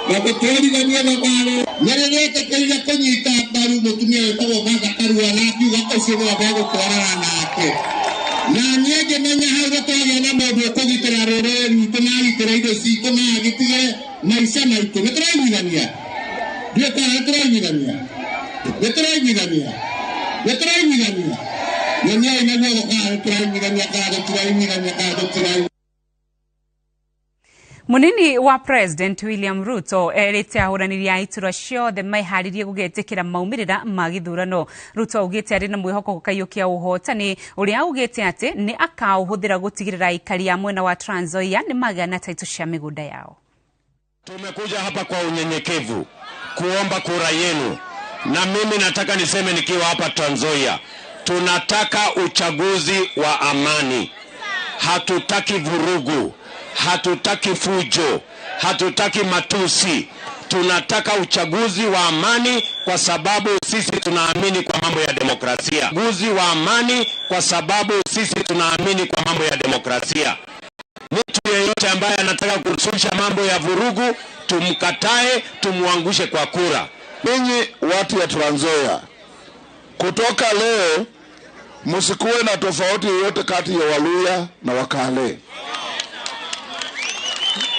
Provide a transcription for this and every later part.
Na tũtũrithanie mathayo na rĩrĩa kũnyita mbaru mũtumia wĩtagwo Martha Karua na akiuga ũcio nĩwe megũtwarana nake. Na niĩ ngĩmenya hau nĩtwagĩa na mũndũ ũkũgitĩra rũrĩrĩ rwitũ na agitĩre indo citũ na agitĩre maica maitũ. Nĩtũraiguithania? Ndiũĩ kana nĩtũraiguithania? Nĩtũraiguithania? Nĩtũraiguithania? Nyoniai na guoko kana nĩtũraiguithania kana tũtiraiguithania kana tũtiraiguithania. Munini wa President William Ruto erite ahũranĩri a iturwa ciothe meharĩrie gũgetĩkĩra maumĩrĩra ma gĩthurano. Ruto augĩte arĩ na mwĩhoko gũkaiyũkia ũhotani ũrĩa augĩte atĩ nĩ akaũhũthĩra gũtigĩrĩra aikari a mwena wa Trans Nzoia nĩ magĩa na taitũ cia mĩgũnda yao. Tumekuja hapa kwa unyenyekevu kuomba kura yenu, na mimi nataka niseme nikiwa hapa Trans Nzoia, tunataka uchaguzi wa amani. Hatutaki vurugu, hatutaki fujo, hatutaki matusi. Tunataka uchaguzi wa amani kwa sababu sisi tunaamini kwa mambo ya demokrasia. Uchaguzi wa amani kwa sababu sisi tunaamini kwa mambo ya demokrasia. Mtu yeyote ambaye anataka kususha mambo ya vurugu tumkatae, tumuangushe kwa kura. Ninyi watu wa Trans Nzoia, kutoka leo msikuwe na tofauti yoyote kati ya Waluya na Wakale.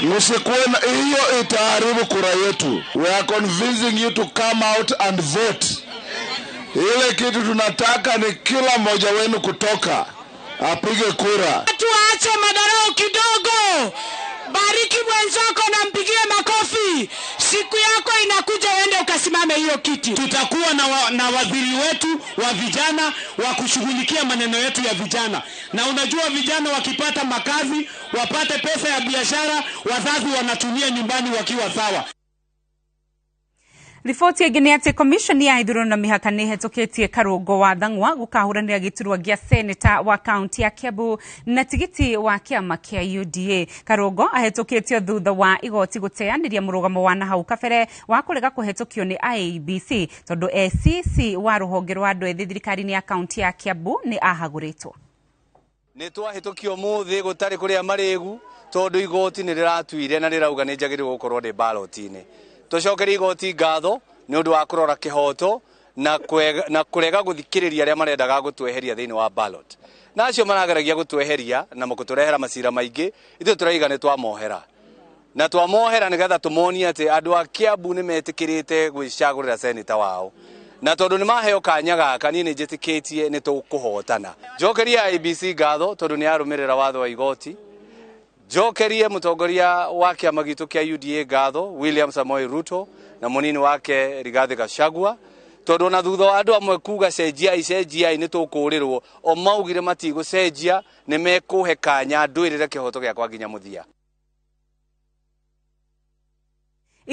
Msikuwe na hiyo, itaharibu kura yetu. We are convincing you to come out and vote. Ile kitu tunataka ni kila mmoja wenu kutoka apige kura. Tuache madarau kidogo. Bariki mwenzako na mpigie makofi. Siku yako inakuja, uende ukasimame hiyo kiti. Tutakuwa na waziri wetu wa vijana wa kushughulikia maneno yetu ya vijana. Na unajua vijana wakipata makazi, wapate pesa ya biashara, wazazi wanatumia nyumbani wakiwa sawa. Riboti ĩngĩ nĩ atĩ commission ya ithurano na mĩhaka nĩ ĩhetũkĩtie Karũngo wa Thang'wa gũkahũranĩra gĩturwa gĩa seneta wa kaunti ya Kiambu na tigiti wa kĩama kĩa UDA. Karũngo ahetũkĩtio thutha wa igoti gũteanĩria mũrũgamo wa nahau kabere wa kũrega kũhetũkio nĩ IEBC tondũ ACC wa rũhonge rwa andũ ethĩ thirikari-inĩ ya kaunti ya Kiambu nĩ ahagũrĩtwo. Nĩ twahĩtũkio mũthĩ gũtarĩ kũrĩa marĩgu tondũ igoti nĩ rĩratuire na rĩrauga nĩ njagĩrĩirwo gũkorwo ndĩ ballot-inĩ. Tũcokerie igoti ngatho nĩ ũndũ wa kũrora kĩhoto na kũrega gũthikĩrĩria arĩa marendaga gũtweheria thĩinĩ wa ballot. Na acio marageragia gũtweheria na gũtũrehera macira maingĩ, ithuĩ tũraiga nĩ twamohera. Na twamohera nĩgetha tũmonie atĩ andũ a Kiambu nĩ metĩkĩrĩte gwĩcagũrĩra seneta wao. Na tondũ nĩ maheo kanya gaka, niĩ nĩ njĩtĩkĩtie nĩ tũkũhotana. Njokerie IEBC ngatho tondũ nĩ yarũmĩrĩra watho wa igoti. Njokerie mũtongoria wa kĩama gitũ kĩa UDA ngatho William Samoei Ruto na mũnini wake Rigathi Gachagua, tondũ ona thutha wa andũ amwe kuga cenjiai cenjiai nĩ tũkũrĩrwo, o maugire matigũcenjia, nĩ mekũhe kanya ndwĩrĩre kĩhoto gĩakwa nginya mũthia.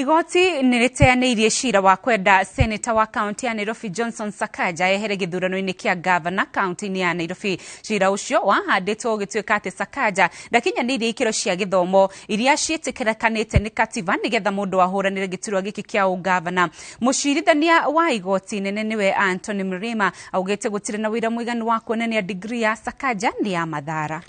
Igoti nĩ rĩteanĩirie cira wa kwenda seneta wa kaunti ya Nairobi Johnson Sakaja ehere gĩthurano-inĩ kĩa gavana kaunti-inĩ ya Nairobi. Cira ũcio wahandĩtwo ũgĩtuĩka atĩ Sakaja ndakinyanĩirie ikĩro cia gĩthomo iria ciĩtĩkĩrĩkanĩte nĩ katiba nĩgetha mũndũ ahũranĩre gĩturwa gĩkĩ kĩa ũgavana. Mũcirithania wa igoti nene nĩwe Anthony Mrima augĩte gũtirĩ na wĩra mũiganu wa kuonania degree ya Sakaja nĩ ya mathara.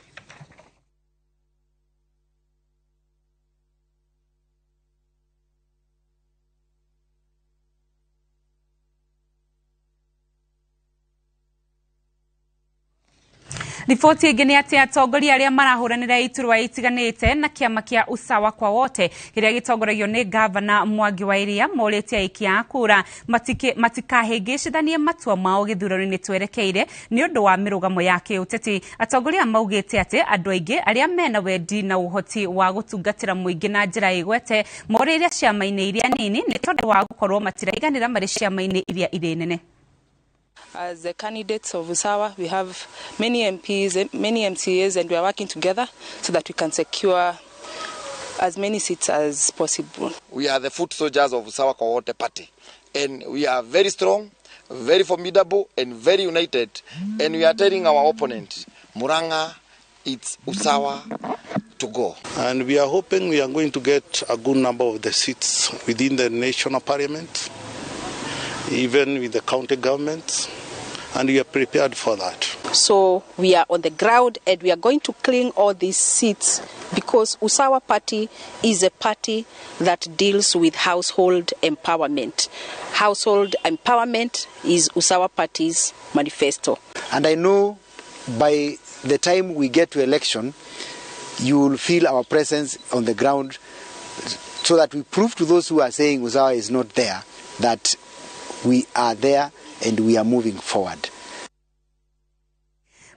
Riboti ĩngĩ nĩ atĩ atongoria arĩa marahũranĩra iturwa itiganĩte na kĩama kĩa Usawa kwa Wote kĩrĩa gĩtongoragio nĩ gavana Mwangi wa Iria morĩtie aikia a kura matikahĩngĩcithanie matua mao gĩthurano-inĩ twerekeire nĩ ũndũ wa mĩrũgamo ya kĩũteti. Atongoria maugĩte atĩ andũ aingĩ arĩa mena wendi na ũhoti wa gũtungatĩra mũingĩ na njĩra ĩgwete morĩire ciama-inĩ iria nini nĩ tondũ wa gũkorwo matiraiganĩra marĩ ciama-inĩ iria irĩ nene. As the candidates of Usawa, we have many MPs, many MCAs, and we are working together so that we can secure as many seats as possible. We are the foot soldiers of Usawa Kwa Wote Party, and we are very strong, very formidable, and very united. And we are telling our opponent, Murang'a, it's Usawa to go. And we are hoping we are going to get a good number of the seats within the national parliament, even with the county governments and we are prepared for that. So we are on the ground and we are going to clean all these seats because Usawa Party is a party that deals with household empowerment. Household empowerment is Usawa Party's manifesto. And I know by the time we get to election, you will feel our presence on the ground so that we prove to those who are saying Usawa is not there that we are there and we are moving forward.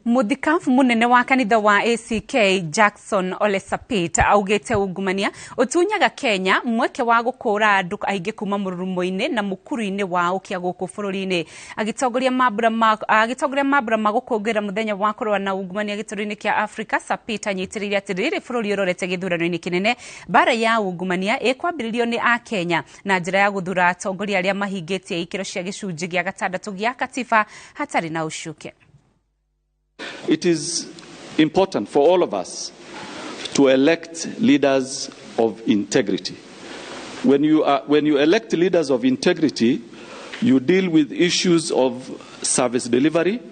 Muthikabu munene wa kanitha wa ACK Jackson Ole Sapit augite ungumania utunyaga Kenya mweke wa gukura andu aingi kuma mururumo-ini na mukuru-ini wa ukia guku bururi-ini. Agitongoria mambura ma gukungwira muthenya wa kurua na ungumania gituru-ini kia Afrika, Sapit anyitiriire ati riri bururi urorete githurano-ini kinene bara ya ungumania ikwambiririo ni a Kenya na njira ya guthura atongoria aria mahingitie ikiro cia gicunji gia gatandatu gia katiba hatari na ucuke. It is important for all of us to elect leaders of integrity. When you elect leaders of integrity, you deal with issues of service delivery,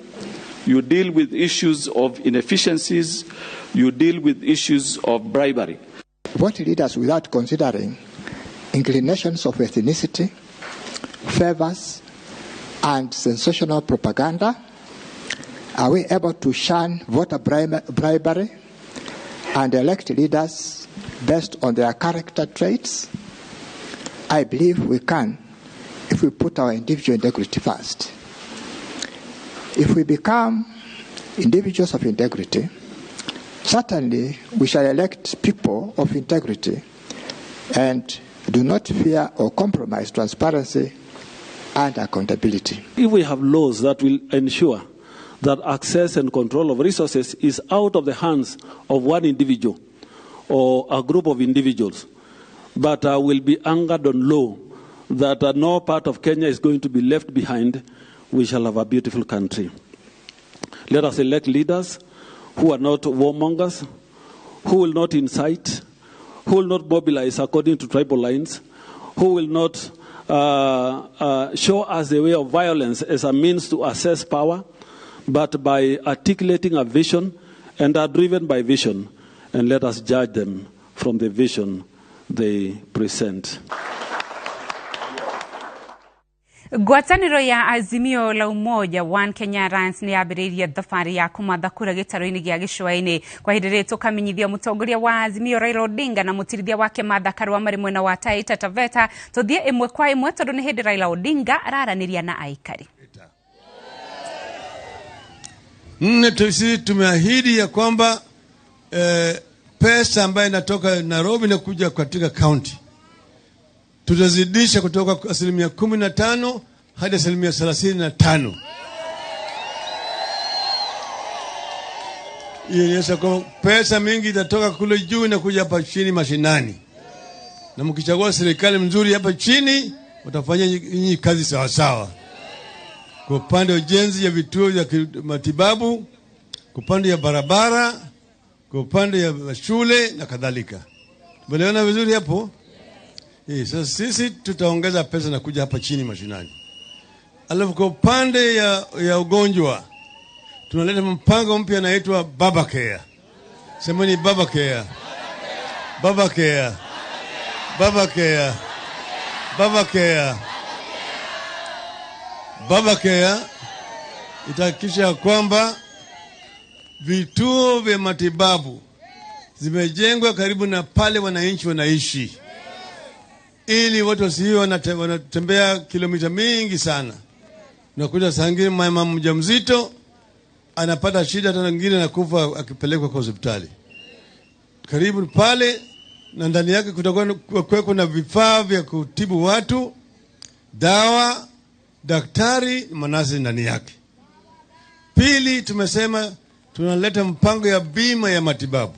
you deal with issues of inefficiencies, you deal with issues of bribery. Vote leaders without considering inclinations of ethnicity, favors, and sensational propaganda. Are we able to shun voter bribery and elect leaders based on their character traits? I believe we can if we put our individual integrity first. If we become individuals of integrity, certainly we shall elect people of integrity and do not fear or compromise transparency and accountability. If we have laws that will ensure that access and control of resources is out of the hands of one individual or a group of individuals, but will be anchored on law that no part of Kenya is going to be left behind, we shall have a beautiful country. Let us elect leaders who are not warmongers, who will not incite, who will not mobilize according to tribal lines, who will not show us the way of violence as a means to assess power, but by articulating a vision and are driven by vision, and let us judge them from the vision they present. Ngwatanĩro ya Azimio la Umoja One Kenya Alliance nĩ yambĩrĩirie thabarĩ ya kũmatha kura gĩtarũ-inĩ gĩa gĩcũa-inĩ. Kwa ihinda rĩrĩ tũkamenyithia mũtongoria wa Azimio Raila Odinga na mũtirithia wake Martha Karua marĩ mwena wa Taita Taveta. Tũthiĩ ĩmwe kwa ĩmwe tondũ nĩ hĩndĩ Raila Odinga araranĩria na aikari. Nne, sisi tumeahidi ya kwamba pesa ambayo inatoka Nairobi na kuja katika county tutazidisha kutoka 15% hadi 35%. Hiyo inaonyesha kwamba pesa mingi itatoka kule juu na kuja hapa chini mashinani. Na mkichagua serikali mzuri hapa chini, watafanya nyinyi kazi sawa sawa. Kwa upande wa ujenzi ya vituo vya matibabu, kwa upande ya barabara, kwa upande ya shule na kadhalika. Tumeelewana vizuri hapo? Sasa sisi tutaongeza pesa na kuja hapa chini mashinani. Alafu kwa upande ya ugonjwa tunaleta mpango mpya unaitwa Baba Care. Semeni Baba Care. Baba Care. Baba Care. Baba Care. Baba Care itahakikisha kwamba vituo vya matibabu zimejengwa karibu na pale wananchi wanaishi, ili watu wasiwe wanatembea kilomita mingi sana. Unakuta saa nyingine mama mjamzito anapata shida, hata nyingine anakufa akipelekwa kwa hospitali. Karibu pale na ndani yake kutakuwa na vifaa vya kutibu watu, dawa, daktari, manasi ndani yake. Pili, tumesema tunaleta mpango ya bima ya matibabu.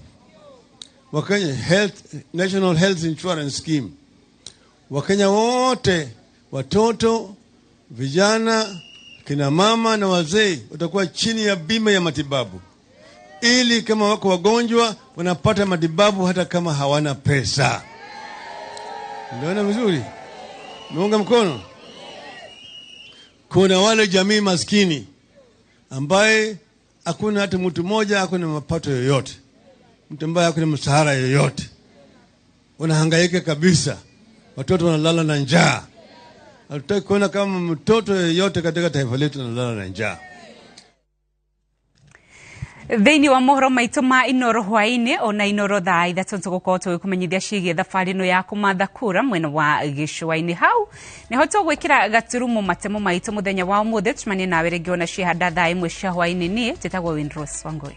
Wakenya Health, National Health Insurance Scheme. Wakenya wote, watoto, vijana, kina mama na wazee watakuwa chini ya bima ya matibabu, ili kama wako wagonjwa wanapata matibabu hata kama hawana pesa. Ndio vizuri? Muunga mkono. Kuna wale jamii maskini ambaye hakuna hata mtu mmoja hakuna mapato yoyote, mtu ambaye hakuna mshahara yoyote, wanahangaika kabisa, watoto wanalala na njaa. Hatutaki kuona kama mtoto yeyote katika taifa letu analala na njaa. Thĩinĩ wa mohoro maitũ ma Inoro hwaĩ-inĩ ona Inoro thaa 3 tũgũkorwo tũgĩkũmenyithia ciĩgiĩ thabarĩ ĩno ya kũmatha kura mwena wa gĩcũa-inĩ. Hau nĩho tũgwĩkĩra gaturumo matemo maitũ mũthenya wa ũmũthĩ. Tũcemanie nawe rĩngĩ ona ciĩhanda thaa 1 cia hwaĩ-inĩ. Niĩ njĩtagwo Windrose Wangũi.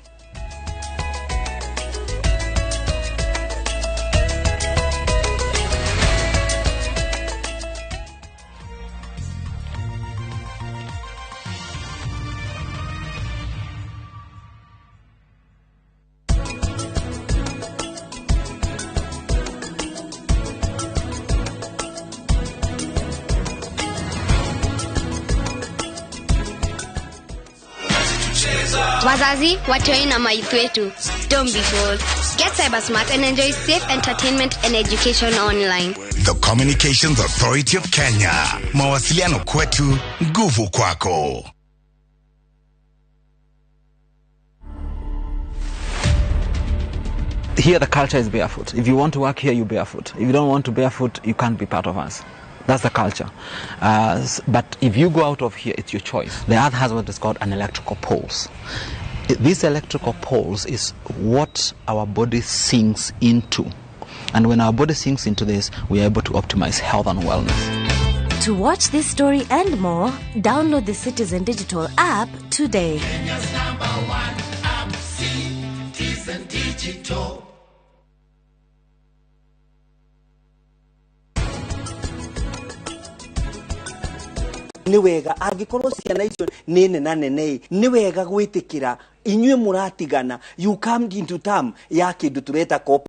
Wazazi, watoi na mayouth wetu, don't be fooled. Get cyber smart and enjoy safe entertainment and education online. The Communications Authority of Kenya. Mawasiliano kwetu, nguvu kwako. Here the culture is barefoot. If you want to work here, you barefoot. If you don't want to barefoot, you can't be part of us. That's the culture. But if you go out of here, it's your choice. The earth has what is called an electrical pulse. This electrical pulse is what our body sinks into. And when our body sinks into this, we are able to optimize health and wellness. To watch this story and more, download the Citizen Digital app today. Kenya's #1 app, Citizen Digital. Nĩ wega angĩkorwo ciana icio nĩ nena nene nĩ wega gwĩtĩkĩra inyuĩ mũratigana, you come into term ya kĩndũ tũreta.